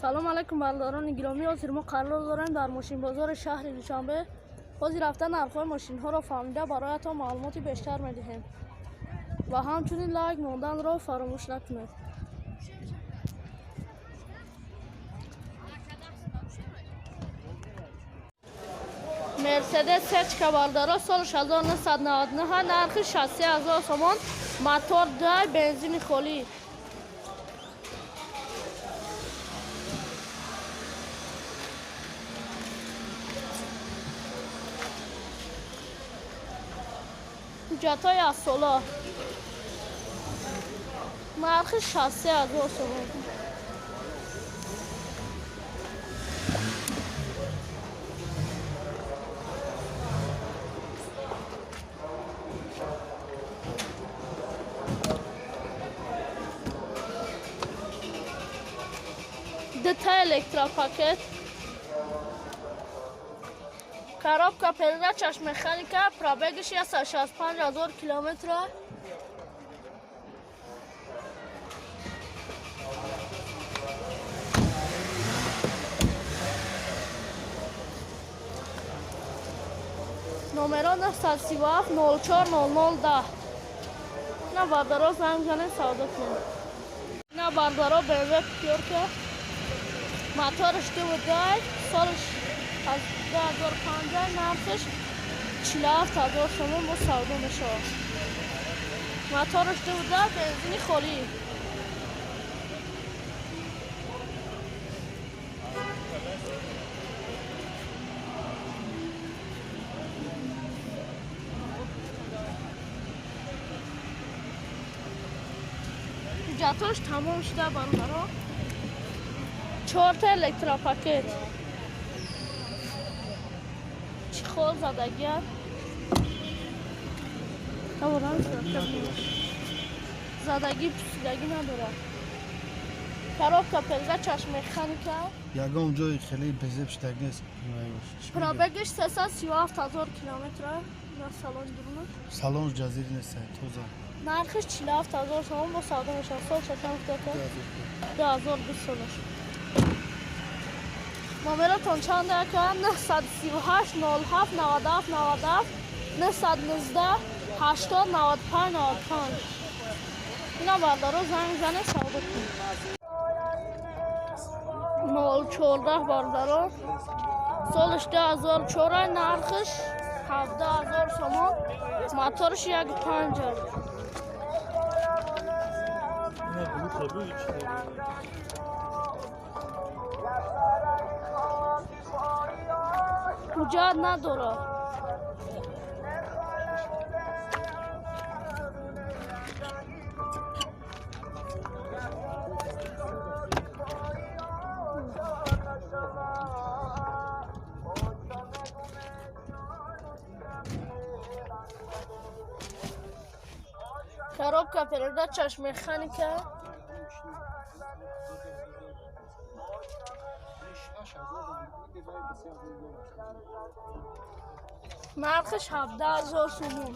Салом алайкум, бародарони гиромӣ. Ҳозир мо қарор дорем дар мошинбозори шаҳри Душанбе. Ҳозир рафта нархҳои мошинҳоро фаҳмида, бароятон маълумоти бештар медиҳем ва ҳамчунин лайк монданро фаромӯш накунед. Мерседес сечка, бародаро, соли 1999, нархи 63 000 сомон, мотор дай, бензини холӣ. Ҳуҷҷатҳои асола, нархи 63 000 сомон. Дута электропакет, коробка передачаш механика, пробегиш 165 000 километра. Номеро 937 04 00 10. На, бардаро, занг занед, савдо кунед. На, бардаро, БМВ пятёрка, мотораш дувудай, солаш аз 2005, нархаш 47 000 сомон, бо савдо мешавад. Мотораш дувудай, бензини холӣ. Ҳуҷҷатош тамом шуда, бародаро. Чорта электропакет, чехол задагия, задагӣ, пусидагӣ надорад. Коробка передачаш механика. Ягон ҷои хеле безеб шудаг нест. Пробегиш 337 000 километра. На, салон дуруна. Салон ҷазир нест, тоза. Нархиш 47 000 сомон, бо савдо мешавад. Сол шашам гуфтака? 2020 солаш. Номератон чанд, ака? 938 07 97 97, 919 80 95 95. Ина, бардаро, занг занед, савдо кунед. 014, бардаро, солаш 2004, нархиш 17 000 сомон, моторш як панҷа. Не, глухо будет. Ҳуҷҷат надорад. Коробка передачаш механика. Нархиш 17 000 сомон.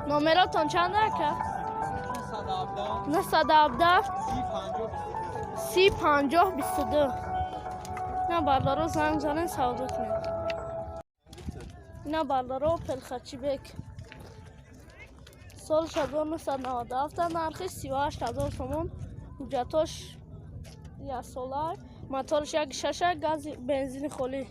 Номеротон чанд, ака? 917 30 50 22. На, бардаро, занг занед, савдо кунед. На, бардаро, Опел хэтчбек, соли 1997, нархи 38 000 сомон, ҳуҷҷатош яксола, моторш як шаша, гази, бензини холӣ.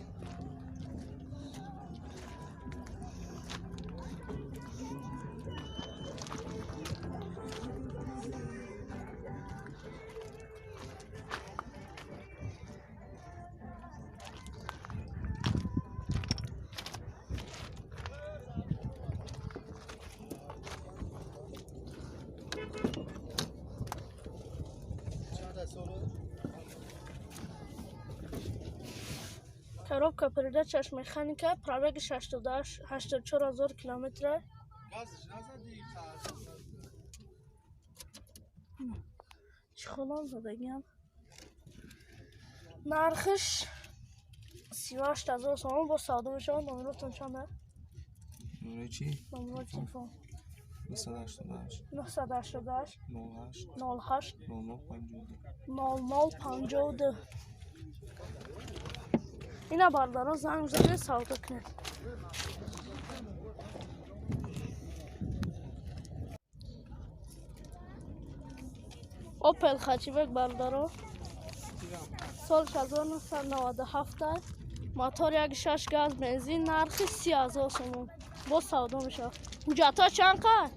Коробка передачаш механика, пробеги 84 000 километра. Газш назадӣ? Чехолам задагиам. Нархиш 38 000 сомон, бо савдо мешавад. Номеротон чанд? Номери чӣ? Номери телефон. 988 988 08 08 0052 0052. Ина бардаро занг занед, савдо кунед. Опел Хачибек бардаро. Сол 1997, мотор 1.6 газ бензин, нархи 30,000 сомон. Боз савдо мешавад. Ҳуҷҷатҳо чанд қад?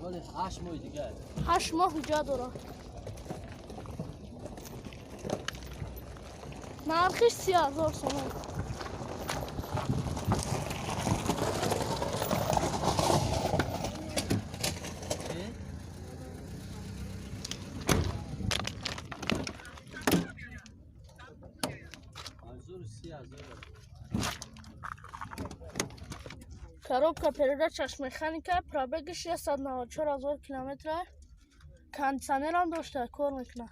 8 моҳ дигар. 8 моҳ ҳуҷҷат дорад. Нархиш 30,000 сомон. Коробка передачаш механика, пробегиш 194,000 километр. Кондиционерам дошта, кор мекунад.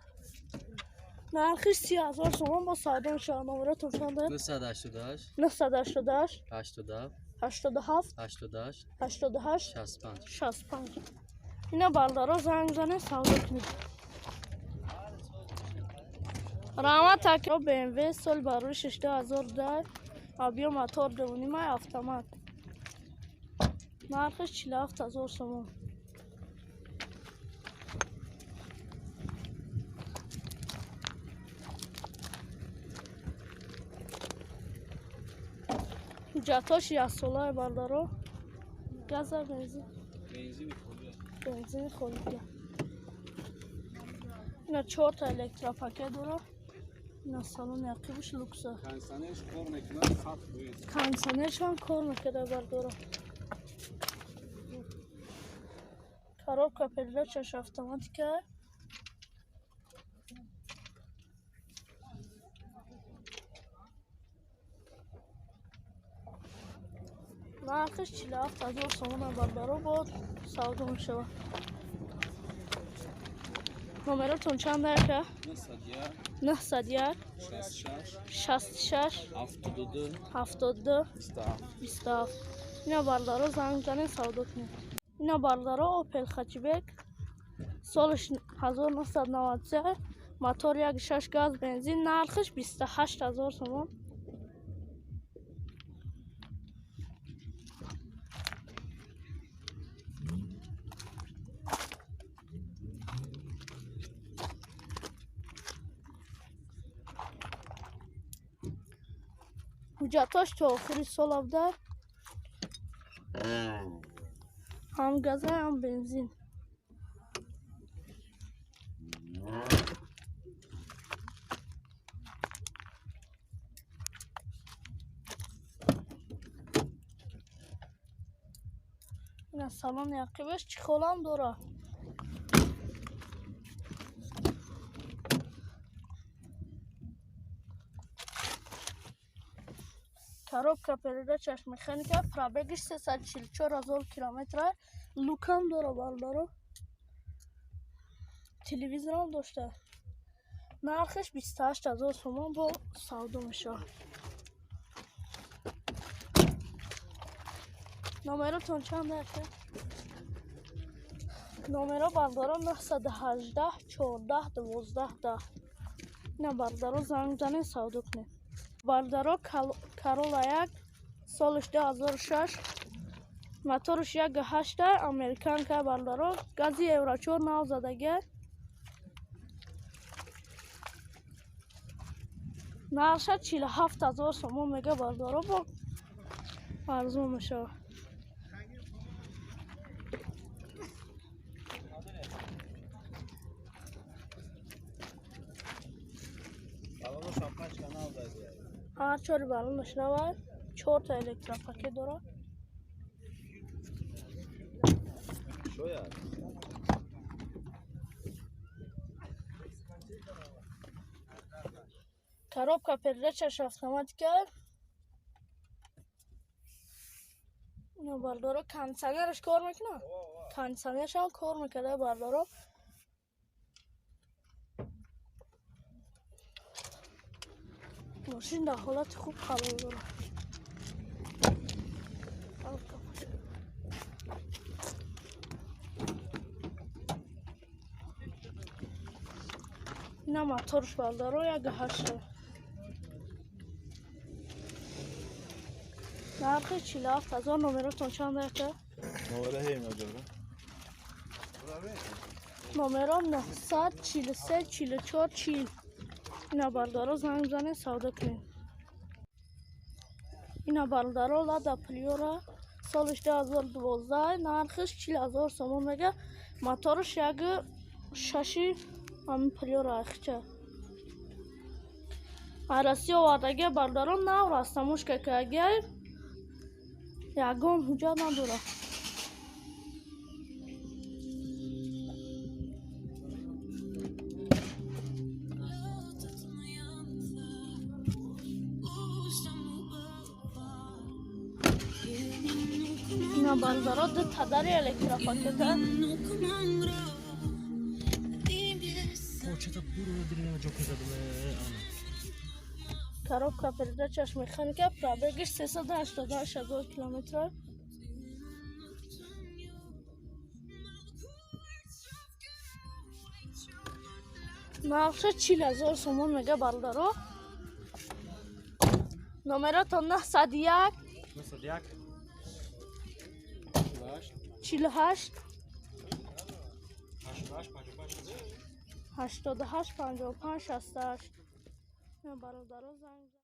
Нархиш 30,000 сомон, бо савдо мешавад. Номератон чанд? 988 988 87 87 88 88 65 65. Ина бардаро занг занед, савдо кунед. Раҳмат ака. BMW сол барои 2010, объем мотор 2.5 автомат. Нархиш 47,000 сомон. Ҳуҷҷатҳош яксолаи бардаро. Газа бензин. Бензини холига. Ина 4 та электропакет дорад. Ина салони ақибаш люкса. Кондиционерш кор мекунад 100%. Кондиционерш ҳам кор мекунад бардора. Коробка передачаш автоматика. Нархиш 47,000 сомон бардаро, бод савдо мешавад. Номеротон чанд ака? 901 901 66 66 72 72 27 27. Ина бардаро занг занед, савдо кунед. Ина бардаро Opel Hatchback солиш 1993, мотор 1.6 газ бензин, нархиш 28,000 сомон. Ҳуҷҷатҳош то охири сол абда. Ҳам газа, ҳам бензин. Ина салони ақибаш чехолам дорад. Коробка передачаш механика, пробегиш 344,000 километр. Лукам дора бардаро. Телевизорам дошта. Нархиш 28,000 сомон, бо савдо мешавад. Номеротон чанд ака? Номеро бардаро 918 14 12 10. Ина бардаро занг занед, савдо кунед. Бардаро Corolla 1 солиш 2006, моторш 1.8 американка бардаро, гази Евро 4 нав задага. Нарша 47,000 сомон мега бардаро, бо арзон мешавад. Ҳар чори балонаш навад, 4 та электропакет дорад. Коробка передачаш автоматика. Ина бардоро кондиционераш кор мекунад? Кондиционераш ҳам кор мекунад бардоро. Мошин дар ҳолати хуб қарор дорад. Ина моторш бардаро 1,8. Нархи 47 000. Номеротон чанд яка? Номером 943 44 40. Ина бардаро, занг бизанед, савдо кунед. Ина бардаро, Лада Приора, солиш 2012, нархиш 40 000 сомон мега. Моторш 1,6-и ҳамин Приора айхча. Россия овардагия бардаро, нав растамошка кардагия, ягон ҳуҷҷат надорад. Ина бардаро, ду тадари электропакета. Коробка передачаш механика, пробегиш 388 000 километр. Нархша 40 000 сомон мега бардаро. Номеротон 901 901 48 88 55 88 55 68. Бародаро, занг.